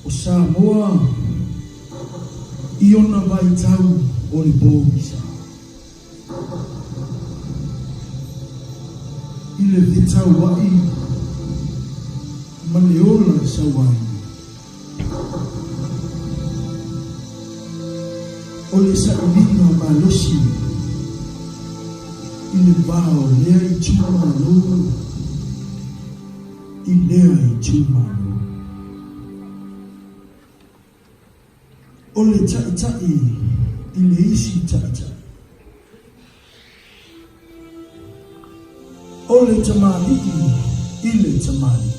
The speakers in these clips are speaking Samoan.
O Samoa i ona vaitau o le pogisa. I le fetauai ma le ola e sauaina. O le sailiga malosi i le va o lea itumalo i lea itumalo. O le taitai i le isi taitai. O le tamalii i le tamalii.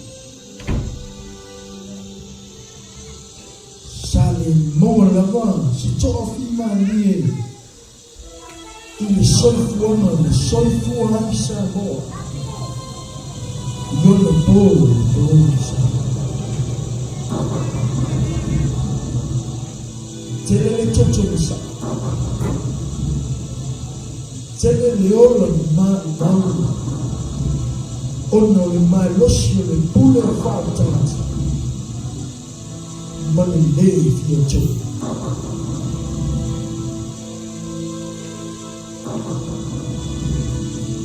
Sa le maua lava se toafimalie i le soifuaga na soifua ai Samoa i ona po pogisa. Tele le toto na saʻa, tele le ola na maumau ona o le malosi o le pule faaletagata ma le lē fia tolu.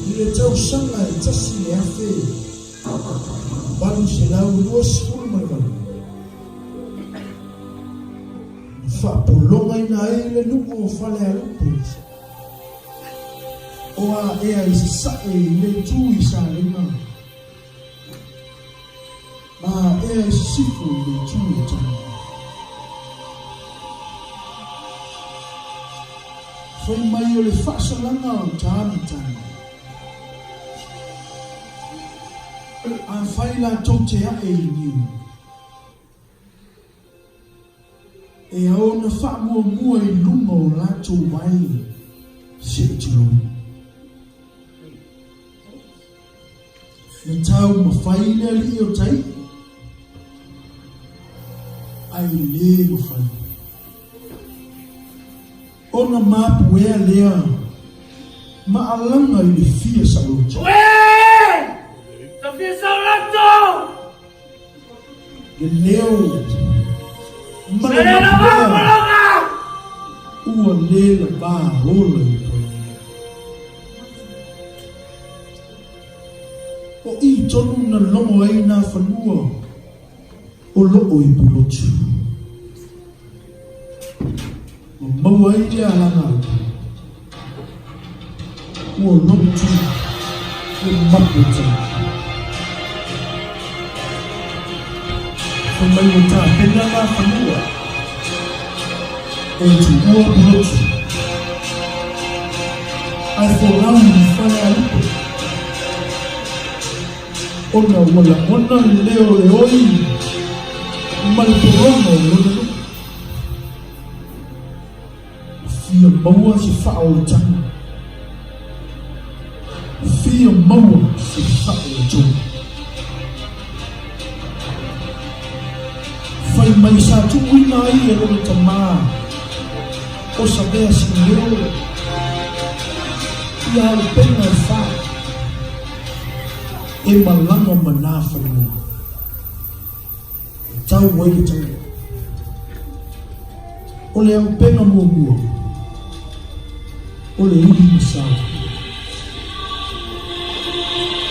I le tausaga e 1828, na faapologaina ai le nuu o Falealupo o Aea i Sasae i le itu i Salega ma Aea i Sisifo i le itu o Taga. Fai mai o le faasalaga o Tamatana. Afai latou te ae i niu, e ao ona faamuamua i luga o latou vae se i tulou. Na taumafai le alii o tai, ae le mafai. Ona mapuea lea ma alaga i le fia saoloto. Uē! Ta fia saoloto! Le leo ma le mapuea ua le lavā ola i le pologa. O i tonu na logo ai nā fanua o loo i Pulotu. Ma maua ai le alaga ua lotu le mapu tau. Fai mai ua tapena nā fanua e tuua Pulotu. Ae folau i Falealupo. Ona ua lagona le leo o le oi ma le pologa o lona nuu. Ua fia maua se faaolataga. Ua fia maua se faaolatoga. Fai mai sa tuuina ai e lona tamā o Savea Simeo i auupega e fā. E malaga ma nā fanua. E tau ai le taua. O le aupega muamua, o le uli masao.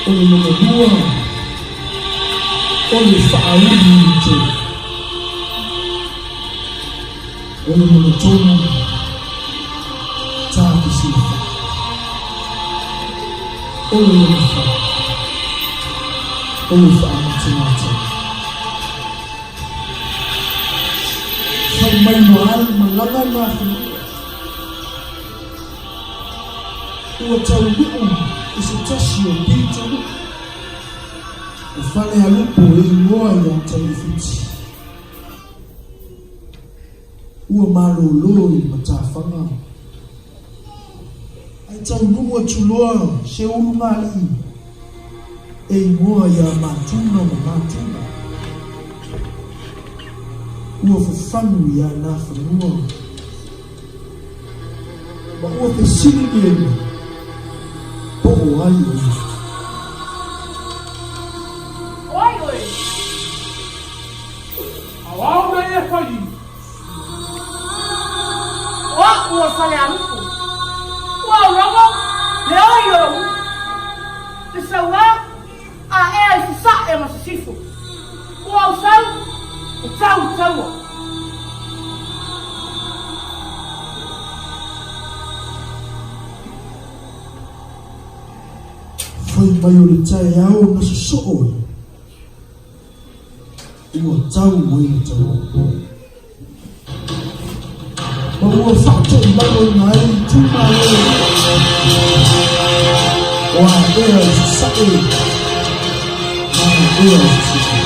O le lona lua, o le faauli uli tele. O le lona tolu, tā te silafia. O le lona whā, o le whaamatungatau. Whai mai ua alu malaga nā whenua. Ua taunuu i se tasi o pitonuu. O Falealupo e ingoa ia Tairifiti. Ua malōlō i le matafaga. Ae taunuu atu loa se ulugalii e ingoa iā Matuna ma Matuna. Ua fafanu iā Nafanua ma ua fesiligiaina po o ai o ia. O ai oe? Ao ao mai e! e fai i? O a'u o le Falealupo. Ua ou logo le oi o lou upu. Le saua a ea i Sasa'e ma Sisifo. Ua ou sau e tau i taua. Fai mai o le taeao na sosoo ai. Ua tau ai le taua. Ma ua faatoilaloina ai itumalo o Aea i Sasae ma Aea i Sisifo.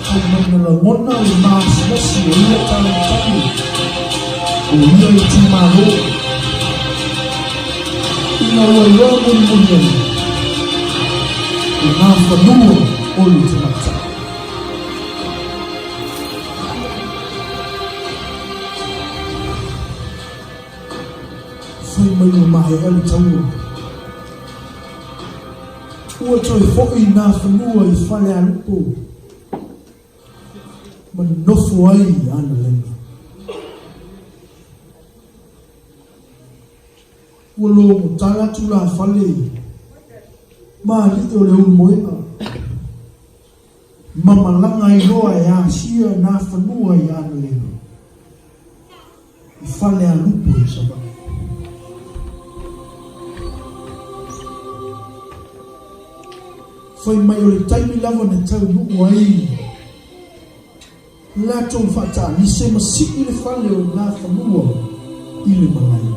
Fai mai na lagona le masimasi o ia taumatagi o ia itumalo ina ua iloa mulimuli ai o nā fanua o le tamaitai. Fai mai ua maea le taua. Ua toe foi nā fanua i Falealupo ma nofo ai Analega. Ua logotala tulafale ma alii o le ulumoega ma malaga ai loa e asia nā fanua i Analega i Falealupo i Savaii. Fai mai o le taimi lava na taunuu ai latou faataanise ma sii le fale o nā fanua i le malae.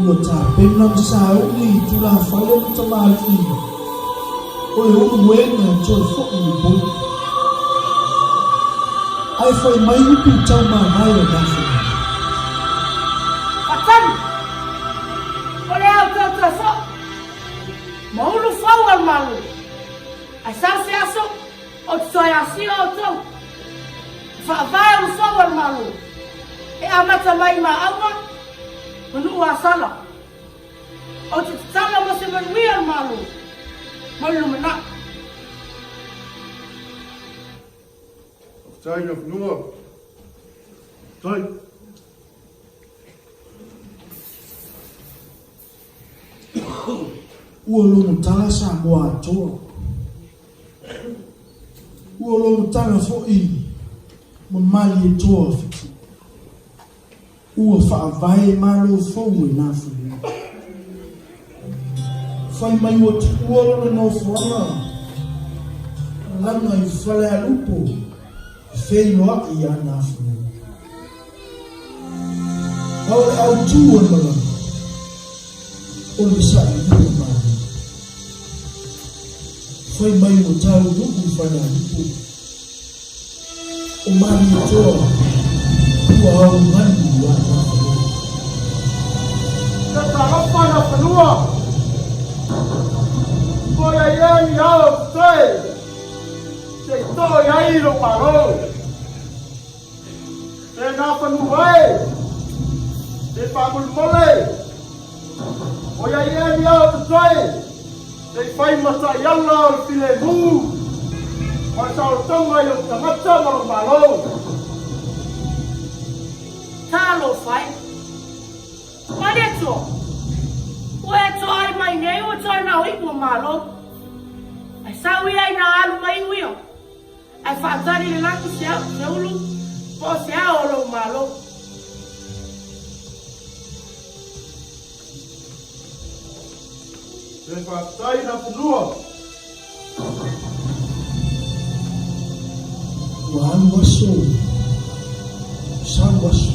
Ua tapena ma sauni i tulafale ma tamalii o le ulumoega e toe foi i Upolu. Ae fai mai upu tau mavae o Nafanua. Faatali! O le ao toe toe foi ma ulu fau o le Malo. Ae sau se aso ou te toe asia outou. Faavae ulu fau o le Malo e amata mai i Maauga ma Nuuasala. Ou te tatalo mo se manuia o le Malo mo le lumanai. Faafetai Nafanua. Faafetai. Ua logotala Samoa atoa. Ua logotala foi ma Malietoa Fiti. Ua faavae Malo fou e Nafanua. Fai mai ua tuua lona nofoaga malaga i Falealupo e feiloai iā Nafanua. A o le autū o le malaga, o le sailiga malo. Fai mai ua taunuu i Falealupo, o Malietoa ua augani iā Nafanua. Te talofa Nafanua, Ko ia ia ni ao totoe, se i too i ai lou Malo. Tēnā whanua e, te whāmolemole, o ia ia ni ao totoe, te i whai mata i ala o le filemu, ma le saolotoga i lou tagata ma lou Malo. Talofa e. Malietoa, ua e toai mai nei ua toe nao iʻu o Malo. Ae sau ia i nā alu mai iʻu ia. Ae faatali le lagi se au, se ulu, po o se ao o lou Malo. Te faafetai Nafanua. Ua alu aso, sau aso.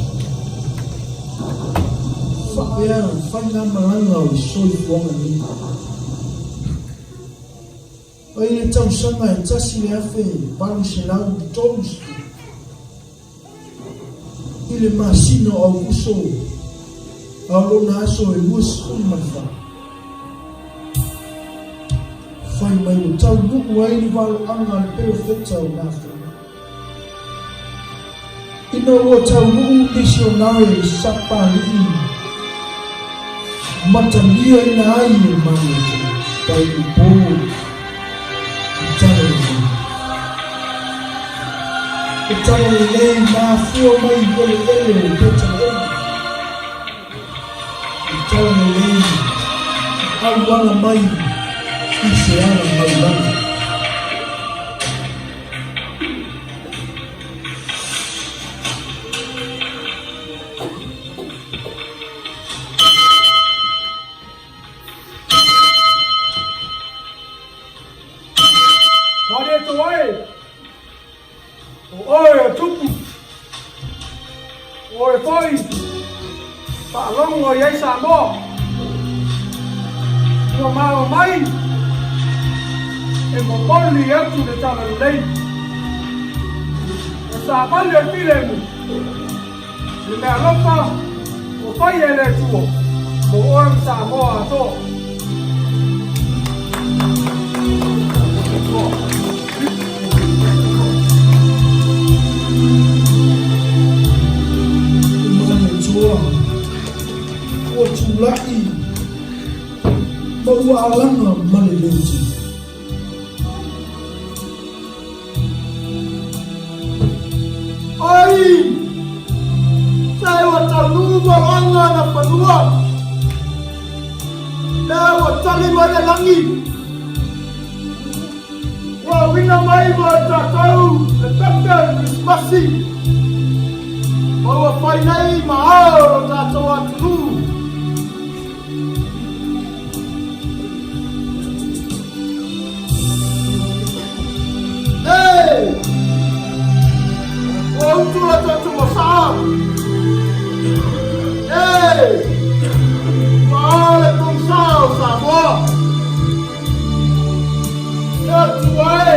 Faapea faigamalaga o le soifuaga nei. Mai le tausaga e 1830 i le masina o Aukuso a o lona aso e 24, fai mai ua taunuu ai le valoaga a le perofeta o Nathana. Ina ua taunuu misionare Sapalii mataliaina ai e Malo Pai po i Talalelei. E Talalelei mafua mai i eleele o Petelehema. I Talalelei auala mai i se ala maulana. Haere tō ai, o oe o Tupu, o oe foi, faalogo i ai Samoa. Ua maua mai e momoli atu le talalelei. Ua savali o le filemu, le mea alofa ua fai e le Atua mo oe ma Samoa atoa. Manatua, ua tulai ma ua alaga ma le leuti. Ai! Se ua taunuu valoaga na fanua, Lea ua tali mai le lagi, Ua uina mai mo i tatou le pepe o le Kerisimasi, Ma ua fai nei ma ao lo tatou atunuu. E! Ua utu la tatou masaa. E! Ua ao le pogisa o Samoa. E Atua e!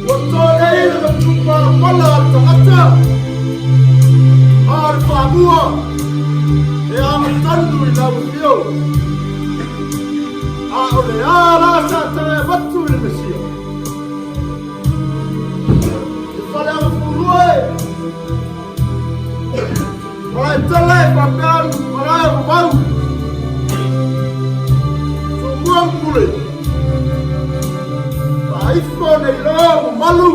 Ua to nei le matupalapala a le tagata, a o le faamua e agatanu i lau afio. A o le a la sa taga e avatu i le Mesia? E fale agafulua e! Malaetele e faapea malae o vavau. Tumua ma pule. Faaifo nei loa mamalu.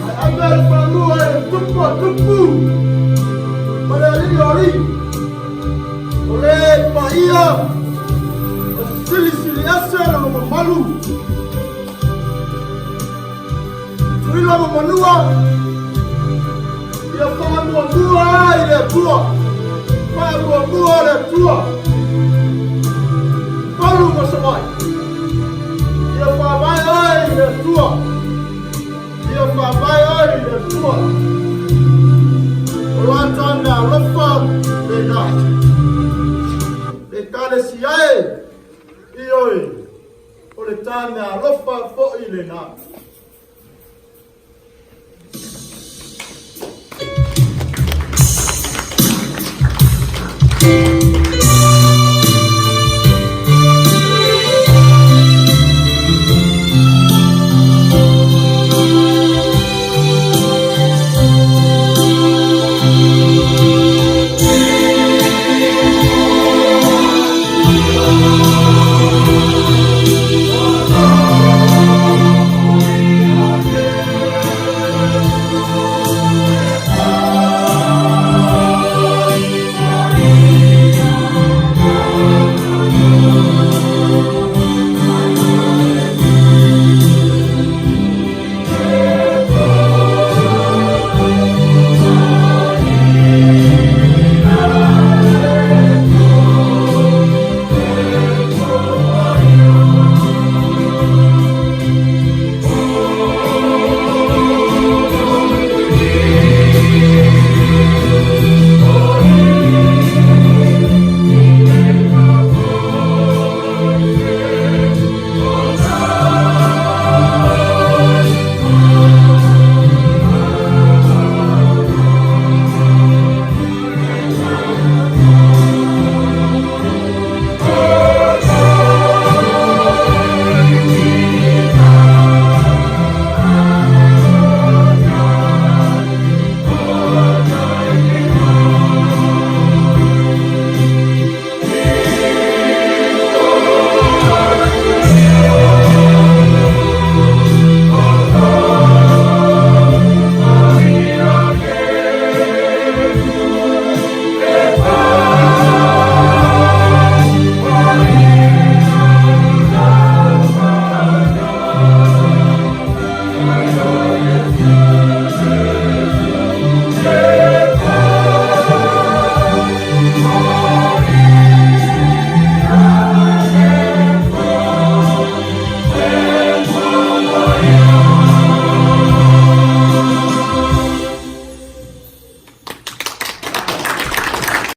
Ae ave le falelua i le tupu a tupu. Ma le alii o alii. O le paia o silisili ese lona mamalu. Tuila ma manua, ia faamuamua i le Atua, faamuamua le Atua. Palu ma Savaii, ia faavae oe i le Atua, ia faavae oe i le Atua. O lata mea alofa lena. Ekalesia e, ioe, o le ta mea alofa foi lena.